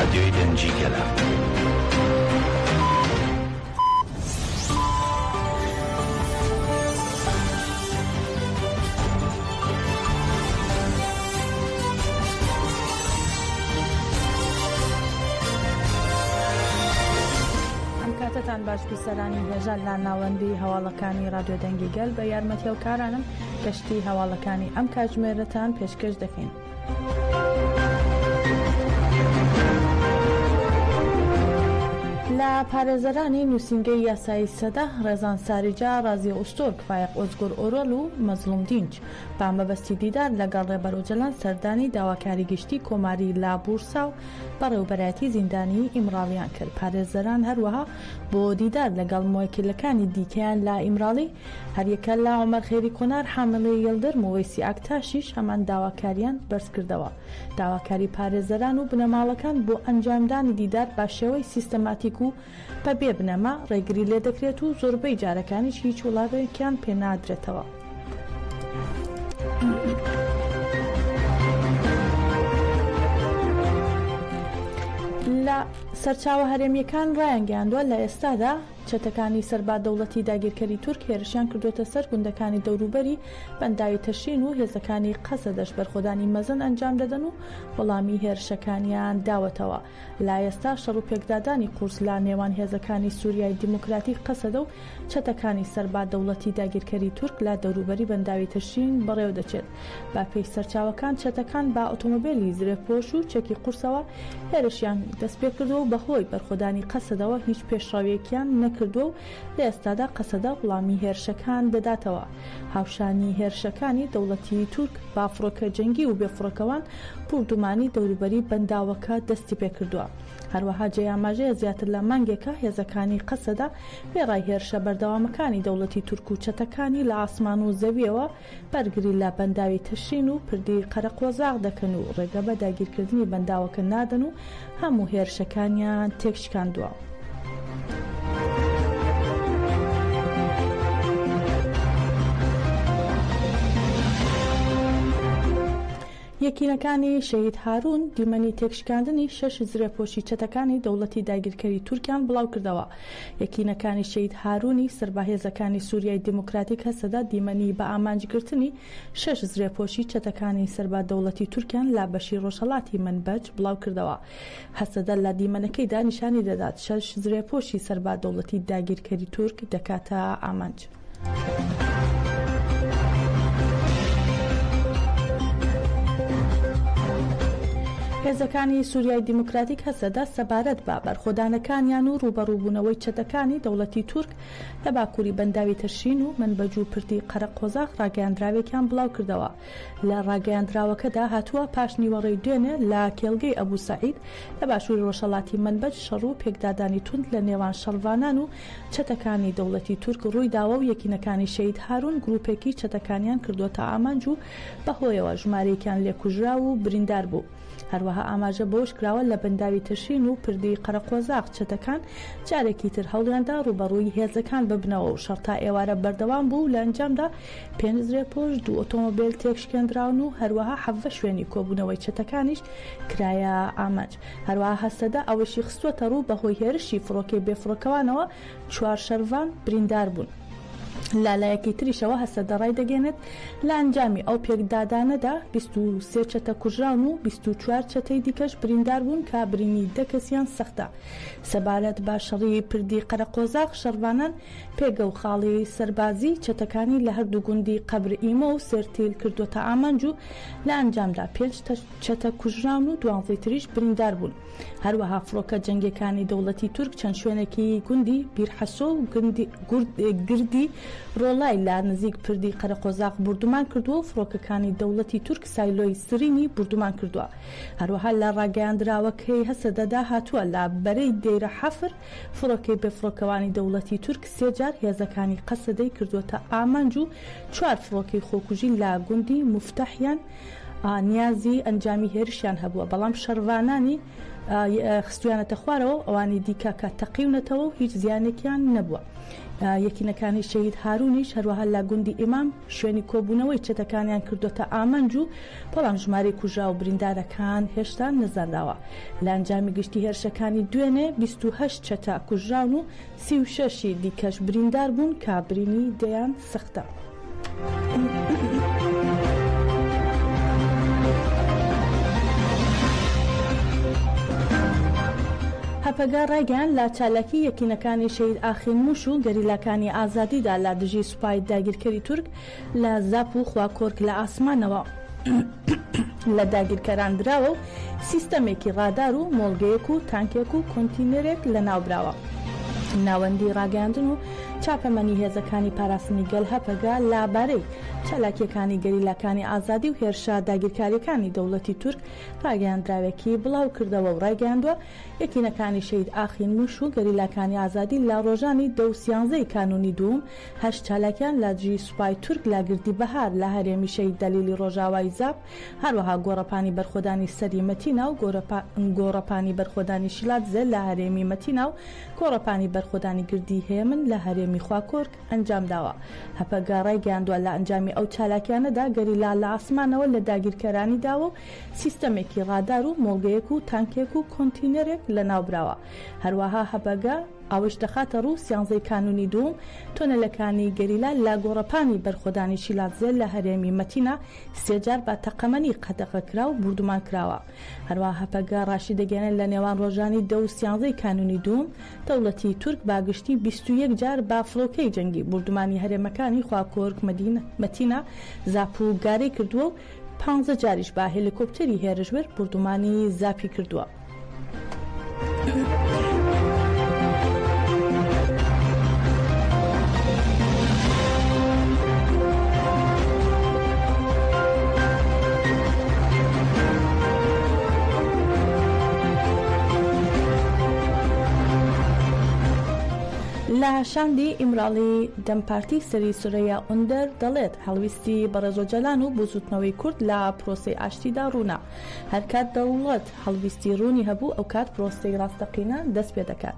ڕادیۆی دەنگی گەلان. ئەم کاتەتان باش بیسەرانی هێژا لە ناوەندی هەواڵەکانی ڕادیۆ دەنگی گەل بە یارمەتی هاوکارانم کەشتی هەواڵەکانی ئەم کاتژمێرەتان پێشکەش دەکەین. لە پارێزەرانی نووسینگەی یاسایی سەدە، ڕێزان ساریجا، ڕازیە ئوستۆرک، فایەق ئۆزگور ئۆرۆل و مەزڵوم دینچ، بە مەبەستی دیدار لەگەڵ ڕێبەر ئۆجەلان سەردانی داواکاری گشتی کۆماری لە بورسا و بەڕێوەبەرایەتی زیندانی ئیمراڵیان کرد. پارێزەران هەروەها بۆ دیدار لەگەڵ موەکیلەکانی دیکەیان لە ئیمراڵی، هەریەکە لە عومەر خەیری کۆنار، حاملی یڵدرم و وەیسی ئاکتاشیش هەمان داواکاریان بەرزکردەوە. داواکاری پارێزەران و بنەماڵەکان بۆ ئەنجامدانی دیدار بە شێوەی سیستەماتیک و بە بێ بنەما ڕێگری لێدەکرێت و زۆربەی جارەکانیش هیچ وڵامێکیان پێنادرێتەوە. لە سەرچاوە هەرێمییەکان ڕایانگەیاندووە، لە ئێستادا چەتەکانی سەر بە دەوڵەتی داگیرکەری تورک هێرشیان کردووەتە سەر گوندەکانی دەوروبەری بەنداوی تشرین و هێزەکانی قەسەدەش بەرخۆدانی مەزن ئەنجام دەدەن و وەڵامی هێرشەکانیان داوەتەوە. لە ئێستا شەڕ و پێکدادانی قورس لە نێوان هێزەکانی سوریای دیموکراتیک قەسەدە و چەتەکانی سەر بە دەوڵەتی داگیرکەری تورک لە دەوروبەری بەنداوی تشرین بەڕێوەدەچێت. بە پێی سەرچاوەکان چەتەکان بە ئۆتۆمۆبێلی زرێپۆش و چەکی قورسەوە هێرشیان دەستپێکردووە و بەهۆی بەرخۆدانی قەسەدەوە هیچ پێشڕەویەکیان نەکردووە و لە ئێستادا قەسەدە وڵامی هێرشەکان دەداتەوە. هاوشانی هێرشەکانی دەوڵەتی تورک بە فڕۆکە جەنگی و بێفڕۆکەوان بوردومانی دەوروبەری بەنداوەکە دەستیپێکردووە. هەروەها جێی ئاماژەیە زیاتر لە مانگێکە هێزەکانی قەسەدە وێڕای هێرشە بەردەوامەکانی دەوڵەتی تورک و چەتەکانی لە ئاسمان و زەویەوە بەرگری لە بەنداوی تشرین و پردی قەرەقۆزاغ دەکەن و ڕێگە بە داگیرکردنی بەنداوەکە نادەن و هەموو هێرشەکانیان تێکشکاندووە. یەکینەکانی شەهید هارون دیمەنی تێکشکاندنی شەش زرێپۆشی چەتەکانی دەوڵەتی داگیرکەری تورکیان بڵاوکردەوە. یەکینەکانی شەهید هارونی سەر بە هێزەکانی سوریای دیموکراتیک هەسەدە دیمەنی بە ئامانجگرتنی شەش زرێپۆشی چەتەکانی سەر بە دەوڵەتی تورکیان لە بەشی ڕۆژهەڵاتی مەنبەج بڵاوکردەوە. هەسەدە لە دیمەنەکەیدا نیشانی دەدات شەش زرێپۆشی سەر بە دەوڵەتی داگیرکەری تورک دەکاتە ئامانج. هێزەکانی سوریای دیموکراتیک هەسەدە سەبارەت بە بەرخۆدانەکانیان و ڕووبەڕووبوونەوەی چەتەکانی دەوڵەتی تورک لە باکووری بەنداوی تشرین و مەنبەج و پردی قەرەقۆزاخ ڕاگەیاندراوێکیان بڵاوکردەوە. لە ڕاگەیاندراوەکەدا هاتووە، پاشنیوەڕۆی دوێنێ لە کێڵگەی ئەبو سەعید لە باشووری ڕۆژهەڵاتی مەنبەج شەڕ و پێکدادانی توند لە نێوان شەڕڤانان و چەتەکانی دەوڵەتی تورک ڕوویداوە و یەکینەکانی شەهید هارون گروپێکی چەتەکانیان کردووەتە ئامانج و بەهۆیەوە ژمارەیەکیان لێکوژراو و بریندار بوو. هەروەها ئاماژە بەوەشکراوە، لە بەنداوی تشرین و پردی قەرەقۆزاغ چەتەکان جارێکی تر هەوڵیاندا ڕووبەڕووی هێزەکان ببنەوە و شەڕ تا ئێوارە بەردەوام بوو و لە ئەنجامدا پێنج زرێپۆش، دوو ئۆتۆمۆبێل تێکشکێندراون و هەروەها 17 شوێنی کۆبوونەوەی چەتەکانیش کرایە ئامانج. هەروەها هەسەدە ئەوەشی خستووەتەڕوو، بەهۆی هێرشی فڕۆکەی بێفڕۆکەوانەوە چوار شەرڤان بریندار بوون. لە لایەکی تریشەوە هەسەدە ڕایدەگەیەنێت، لە ئەنجامی ئەو پێکدادانەدا 23 چەتە کوژراون و 24 چەتەی دیکەش بریندار بوون کە برینی دە کەسیان سەختە. سەبارەت بە شەڕی پردی قەرەقۆزاغ، شەڕڤانان پێگە و خاڵی سەربازیی چەتەکانی لە هەردوو گوندی قەبر ئیمۆ و سێرتیل کردووەتە ئامانج و لە ئەنجامدا پێنج چەتە کوژراون و دوانزەی تریش بریندار بوون. هەروەها فڕۆکە جەنگیەکانی دەوڵەتی تورک چەند شوێنێکی گوندی بیرحەسۆ و گردی ڕۆڵای لە نزیک پردی قەرەقۆزاق بوردومان کردووە و فڕۆکەکانی دەوڵەتی تورک سایلۆی سرینی بوردومان کردووە. هەروەها لە ڕاگەیاندراوەکەی هەسەدەدا هاتووە، لە بەرەی دێرە حەفر فڕۆکەی بێفڕۆکەوانی دەوڵەتی تورک سێ جار هێزەکانی قەسەدەی کردووەتە ئامانج و چوار فڕۆکەی خۆکوژی لە گوندی موفتەحیان. نیازی ئەنجامی هێرشیان هەبووە، بەڵام شەڕڤانانی خستویانەتە خوارەوە و ئەوانی دیکە کە تەقیونەتەوە و هیچ زیانێکیان نەبووە. یەکینەکانی شەهید هارونیش هەروەها لە گوندی ئیمام شوێنی کۆبوونەوەی چەتەکانیان کردۆتە ئامانج و بەڵام ژمارەی کوژراو و بریندارەکان هێشتا نەزانراوە. لە ئەنجامی گشتی هێرشەکانی دوێنێ 28 چەتە کوژراون و 36 ی دیکەش بریندار بوون کە برینی دەیان سەختە. هەپەگە ڕایگەیاند، لە چالاکی یەکینەکانی شەهید ئاخین موش و گەریلاکانی ئازادیدا لە دژی سوپای داگیرکەری تورک لە زاپ و خواکۆرک لە ئاسمانەوە لە داگیرکەران دراوە و سیستەمێکی ڕادار و مۆڵگەیەک و تانکێک و کۆنتینەرێک لەناوبراوە. ناوەندی ڕاگەیاندن و چاپەمەنی هێزەکانی پاراستنی گەل هەپەگە لە بارەی چالاکییەکانی گەریلاکانی ئازادی و هێرشە داگیرکارییەکانی دەوڵەتی تورک ڕاگەیاندراوێکی بڵاوکردەوە و ڕایگەیاندووە، یەکینەکانی شەهید ئاخین موش و گەریلاکانی ئازادی لە ڕۆژانی دە و سیانزەی کانوونی دووم هەشت چالاکیان لە دژی سوپای تورک لە گردی بەهار لە هەرێمی شەهید دەلیلی ڕۆژاوای زاپ هەروەها گۆڕەپانی بەرخۆدانی سەری مەتینا و گۆڕەپانی بەرخۆدانی شیلادزێ لە هەرێمی مەتینا و گۆڕەپانی بەرخۆدانی گردی هێمن لە هەرێمی خواکۆرک ئەنجامداوە. هەپەگە ڕایگەیاندووە، لە ئەنجامی ئەو چالاکیانەدا گەریلا لە ئاسمانەوە لە داگیرکەرانی داوە و سیستەمێکی ڕادار و مۆڵگەیەک و تانکێک و کۆنتینەرێک لەناوبراوە. هەروەها هەپەگە ئەوەش دەخاتە ڕوو، سیانزەی کانوونی دووم تۆنێلەکانی گەریلا لە گۆڕەپانی بەرخۆدانی شیلادزێ لە هەرێمی مەتینا سێ جار بە تەقەمەنی قەدەغەکراو بوردومان کراوە. هەروەها هەپەگە ڕاشیدەگەیەنێت لە نێوان ڕۆژانی دە و سیانزەی کانوونی دووم، دەوڵەتی تورک بە گشتی 21 جار بە فڕۆکەی جەنگی بوردومانی هەرێمەکانی خواکۆرک، مەتینا، زاپ و گارەی کردووە و پانزە جاریش بە هێلیکۆپتەری هێرشبەر بوردومانی زاپی کردووە. لە شاندی ئیمراڵی دەم پارتی سری سورەیا ئوندەر دەڵێت، هەڵویستی بەڕێز ئۆجەلان و بزووتنەوەی کورد لە پرۆسەی ئاشتیدا ڕوونە. هەرکات دەوڵەت هەڵویستی ڕوونی هەبوو ئەوکات پرۆسەی ڕاستەقینە دەست پێدەکات.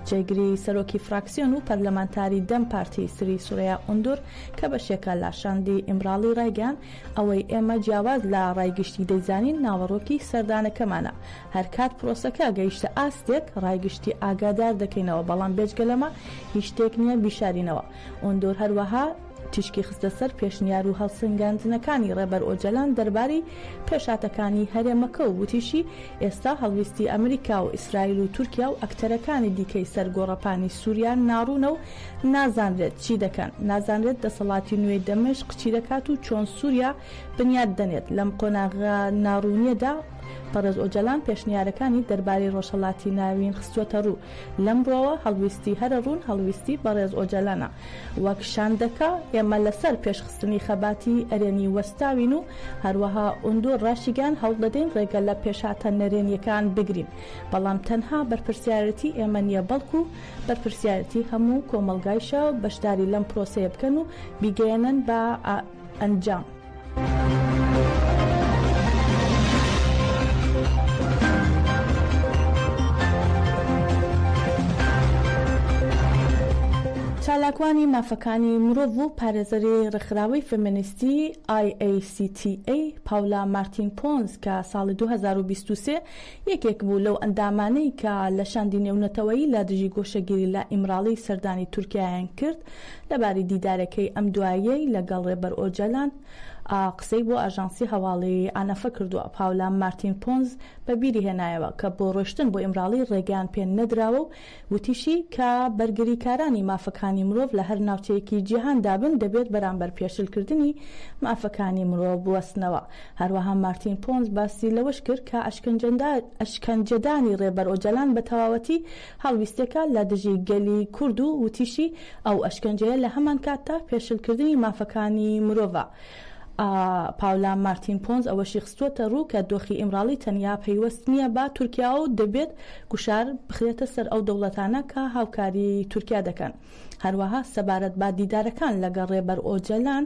جێگری سەرۆکی فراکسیۆن و پەرلەمانتاری دەم پارتی سری سورەیا ئوندور کە بەشێکە لە شاندی ئیمراڵی ڕایگەیاند، ئەوەی ئێمە جیاواز لە ڕای گشتی دەیزانین ناوەڕۆکی سەردانەکەمانە. هەرکات پرۆسەکە گەیشتە ئاستێک ڕای گشتی ئاگادار دەکەینەوە، بەڵام بێجگە لەمە هیچ شتێک نییە بیشارینەوە. ئوندور هەروەها تیشکی خستە سەر پێشنیار و هەڵسەنگاندنەکانی ڕێبەر ئۆجەلان دەربارەی پێشهاتەکانی هەرێمەکە و وتیشی، ئێستا هەڵویستی ئەمریکا و ئیسرائیل و تورکیا و ئەکتەرەکانی دیکەی سەر گۆڕەپانی سوریا ناڕوونە و نازانرێت چی دەکەن، نازانرێت دەسەڵاتی نوێی دەمشق چی دەکات و چۆن سوریا بنیات دەنێت، لەم قۆناغە ناڕوونییەدا بەڕێز ئۆجەلان پێشنیارەکانی دەربارەی ڕۆژهەڵاتی ناوین خستووەتەڕوو، لەم ڕووەوە هەڵویستی هەرە ڕوون هەڵویستی بەڕێز ئۆجەلانە. وەک شاندەکە، ئێمە لەسەر پێشخستنی خەباتی ئەرێنی وەستاوین و هەروەها ئوندور ڕاشیگەیاند هەوڵدەدەین ڕێگە لە پێشهاتە نەرێنییەکان بگرین، بەڵام تەنها بەرپرسیارێتی ئێمە نییە بەڵکو بەرپرسیارێتی هەموو کۆمەڵگایشە بەشداری لەم پرۆسەیە بکەن و بیگەیەنن بە ئەنجام. چالاکوانی مافەکانی مرۆڤ و پارێزەری ڕێکخراوەی فێمێنیستی IACTA پاولا مارتین پۆنز کە ساڵی 2023 یەکێک بوو لەو ئەندامانەی کە لە شاندی نێونەتەوەیی لە دژی گۆشەگیری لە ئیمراڵی سەردانی تورکیایان کرد لەبارەی دیدارەکەی ئەم دواییەی لەگەڵ ڕێبەر ئۆجەلان قسەی بۆ ئاژانسی هەواڵی ئانەفە کردووە. پاولا مارتین پۆنز بە بیری هێنایەوە کە بۆ ڕۆیشتن بۆ ئیمراڵی ڕێگەیان پێ نەدراوە و وتیشی کە بەرگریکارانی مافەکانی مرۆڤ لە هەر ناوچەیەکی جیهاندا بن دەبێت بەرامبەر پێشلکردنی مافەکانی مرۆڤ بوەستنەوە. هەروەها مارتین پۆنز باسی لەوەش کرد کە ئەشکەنجەدانی ڕێبەر ئۆجەلان بە تەواوەتی هەڵویستێکە لە دژی گەلی کورد و وتیشی، ئەو ئەشکەنجەیە لە هەمانکاتدا پێشلکردنی مافەکانی مرۆڤە. پاولا مارتین پۆنز ئەوەشی خستووەتە ڕوو کە دۆخی ئیمراڵی تەنیا پەیوەست نییە بە تورکیاوە و دەبێت گوشار بخرێتە سەر ئەو دەوڵەتانە کە هاوکاری تورکیا دەکەن. هەروەها سەبارەت بە دیدارەکان لەگەڵ ڕێبەر ئۆجەلان.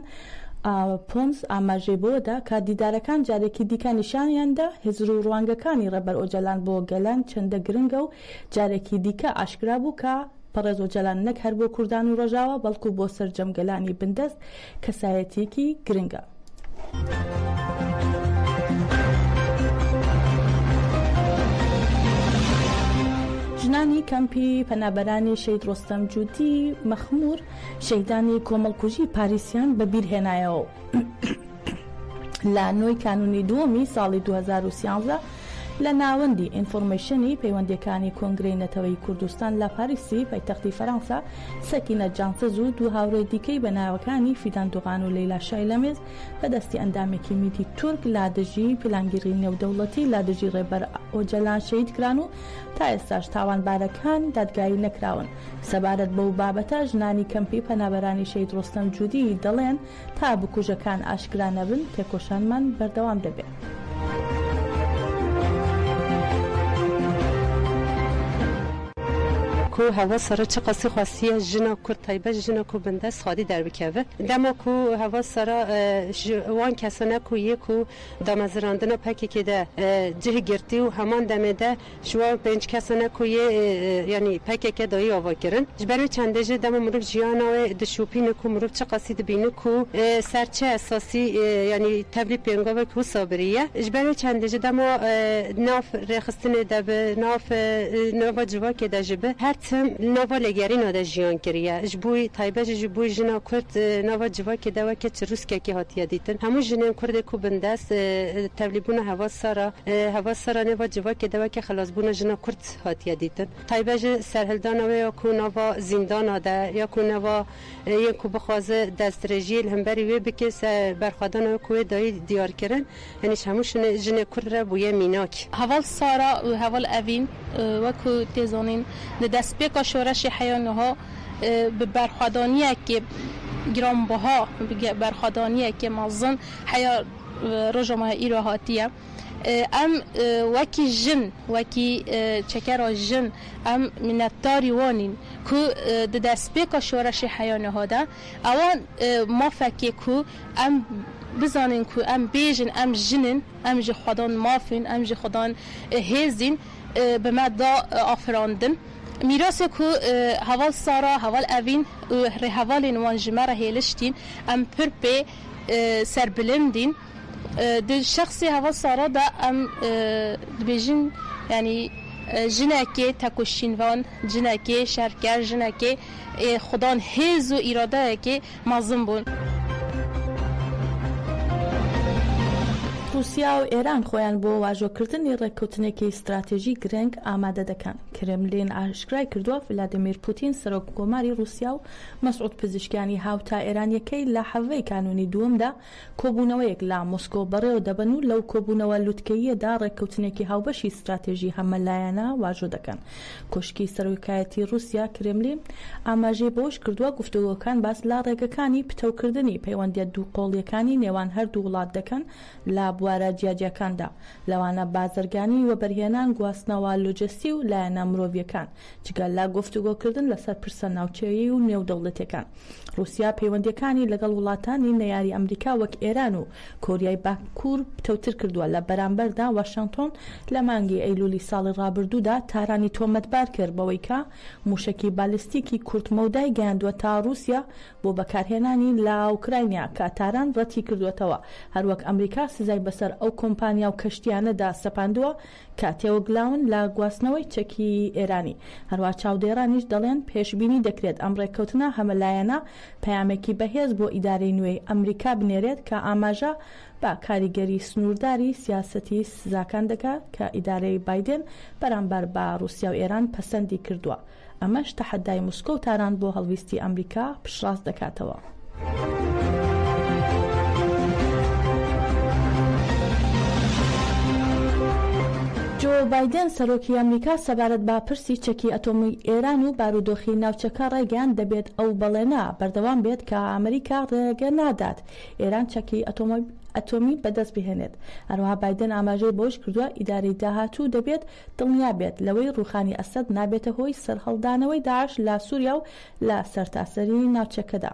پۆنس ئاماژەی بەوەدا کە دیدارەکان جارێکی دیکە نیشانیاندا هزر و ڕوانگەکانی ڕێبەر ئۆجالان بۆ گەلان چەندە گرنگە و جارێکی دیکە ئاشکرا بوو کە بەڕێز ئۆجالان نەک هەر بۆ کوردان و ڕۆژاوا بەڵکو بۆ سەرجەم گەلانی بندەست کەسایەتییەکی گرنگە. ژنانی کەمپی پەنابەرانی شەهید ڕۆستەم جودی مەخمور شەهیدانی کۆمەڵکوژی پاریسیان بەبیرهێنایەوە و لە نۆی کانوونی دووەمی ساڵی 2013 لە ناوەندی ئینفۆرمەیشنی پەیوەندییەکانی کۆنگرەی نەتەوەیی کوردستان لە پاریسی پایتەختی فەرەنسا، سەکینە جانسز و دوو هاوڕێی دیکەی بە ناوەکانی فیدان دوغان و لەیلا شایلەمێز بە دەستی ئەندامێکی میتی تورک لە دژی پیلانگیڕی نێودەوڵەتی لە دژی ڕێبەر ئۆجەلان شەهید کران و تا ئێستاش تاوانبارەکان دادگایی نەکراون. سەبارەت بەو بابەتە ژنانی کەمپی پەنابەرانی شەهید ڕۆستەم جودی دەڵێن، تا بکوژەکان ئاشکرا نەبن تێکۆشانمان بەردەوام دەبێت. Ku heval Sara çi qasî xwestiye jina Kurd taybet jina ku bindest xwedî derbikeve. Dema ku heval Sara ji wan kesan e ku yê ku damezirandina pkk de cih girtî û heman demê de Ji wan pênc kesan e ku yê yanî pkk dayî ava kirin. Ji ber wê çendê jî dema mirov jiyana wê dişopîne ku mirov çiqasî dibîne ku ser çi esasî yanî tevlî pêngavek wisa biriye. Ji ber wê çendê jî dema nav rêxistinê de bi, nav nava civakê de jî bi her tim li nava lêgerîna de jiyan kiriye. Ji bo taybet jî ji bo jina kurd nava civakê de weke çirûskekî hatiye dîtin. Hemû jinên kurdê ku bindest tevlîbûna heval Sara Heval Sara nêva civakê de weke xelasbûna jina Kurd hatiye dîtin. Taybet ji serhildana wê ya ku nava zîndana de ya ku nava yên ku bixwaze destdirêjiyê li hemberî wê bike berxwedana wê ku wê dayî diyarkirin yanî ji hemû jinê Kurd re bûye mînak. Heval Sara û heval Evîn wek ku tê zanîn di destpêka şoreşê heya niha bi berxwedaniyekê giranbiha, bi berxwedaniyekê mezin heya roja me ya îro hatiye. Em wekî jin, wekî çekera jin em minnetdarî wan în ku di destpêka şoreşê heya niha de ewan mafekê ku em bizanin ku em bêjin em jin in, em ji xwedan maf în, em ji xwedan hêz în bi me da afirandin. Mîrasê ku heval Sara, heval Evîn û rêhevalên wan ji me re hêliştîn em pir pê serbilind în. Di şexsê heval Sara de em dibêjin yanî jinekê tekoşînvan, jinekê şerker, jinekê xwedan hêz û îradeyekê mezin bûn. ڕووسیا و ئێران خۆیان بۆ واژۆکردنی ڕێککەوتنێکی ستراتێژی گرنگ ئامادە دەکەن. کرێملین ئاشکرای کردووە، ڤلادیمیر پوتین سەرۆک کۆماری ڕووسیا و مەسعود پزیشکیانی هاوتا ئێرانییەکەی لە حەڤەی کانوونی دووەمدا کۆبوونەوەیەک لە مۆسکۆ بەڕێوە دەبەن و لەو کۆبوونەوە لوتکەییەدا ڕێککەوتنێکی هاوبەشی ستراتێژی هەمەلایەنە واژۆ دەکەن. کۆشکی سەرۆکایەتی ڕووسیا، کرێملین، ئاماژەی بەوەش کردووە، گفتوگۆکان باس لە ڕێگەکانی پتەوکردنی پەیوەندییە دووقۆڵییەکانی نێوان هەردوو وڵات دەکەن لە بوارە جیاجیاکاندا، لەوانە بازرگانی، وەبەرهێنان، گواستنەوە لۆجستی و لایەنە مرۆڤییەکان، جگە لە گفتوگۆکردن لەسەر پرسە ناوچەیی و نێودەوڵەتییەکان. ڕووسیا پەیوەندییەکانی لەگەڵ وڵاتانی نەیاری ئەمریکا وەک ئێران و کۆریای باکوور پتەوتر کردووە، لە بەرامبەردا واشنتۆن لە مانگی ئەیلولی ساڵی ڕابردوودا تارانی تۆمەتبار کرد بەوەی کە مووشەکی بالیستیکی کورتمەودای گەیاندووەتە ڕووسیا بۆ بەکارهێنانی لە ئۆکراینیا کە تاران ڕەتیکردووەتەوە، هەروەک ئەمریکا سزای بەسەر ئەو کۆمپانیا و کەشتییانەدا سەپاندووە کە تێوەگلاون لە گواستنەوەی چەکی ئێرانی. هەروەها چاودێرانیش دەڵێن پێشبینی دەکرێت ئەم ڕێککەوتنە هەمەلایەنە پەیامێکی بەهێز بۆ ئیدارەی نوێی ئەمریکا بنێرێت کە ئاماژە بە کاریگەری سنوورداری سیاسەتی سزاکان دەکات کە ئیدارەی بایدن بەرامبەر بە ڕووسیا و ئێران پەسەندی کردووە. ئەمەش تەحەدای موسکۆ و تاران بۆ هەڵویستی ئەمریکا پشتڕاست دەکاتەوە. جۆ بایدن، سەرۆکی ئەمریکا سەبارەت بە پرسی چەکی ئەتۆمیی ئێران و بارودۆخی ناوچەکە ڕایگەیاند، دەبێت ئەو بەڵێنە بەردەوام بێت کە ئەمریکا ڕێگە نادات ئێران چەکی ئەتۆمی بەدەست بهێنێت. هەروەها بایدن ئاماژەی بەوەش کردووە، ئیدارەی داهاتوو دەبێت دڵنیا بێت لەوەی ڕووخانی ئەسەد نابێتە هۆی سەرهەڵدانەوەی داعش لە سووریا و لە سەرتاسەری ناوچەکەدا.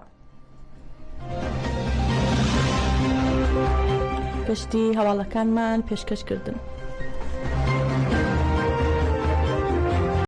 پێشکەشتی هەواڵەکانمان پێشکەش کردن.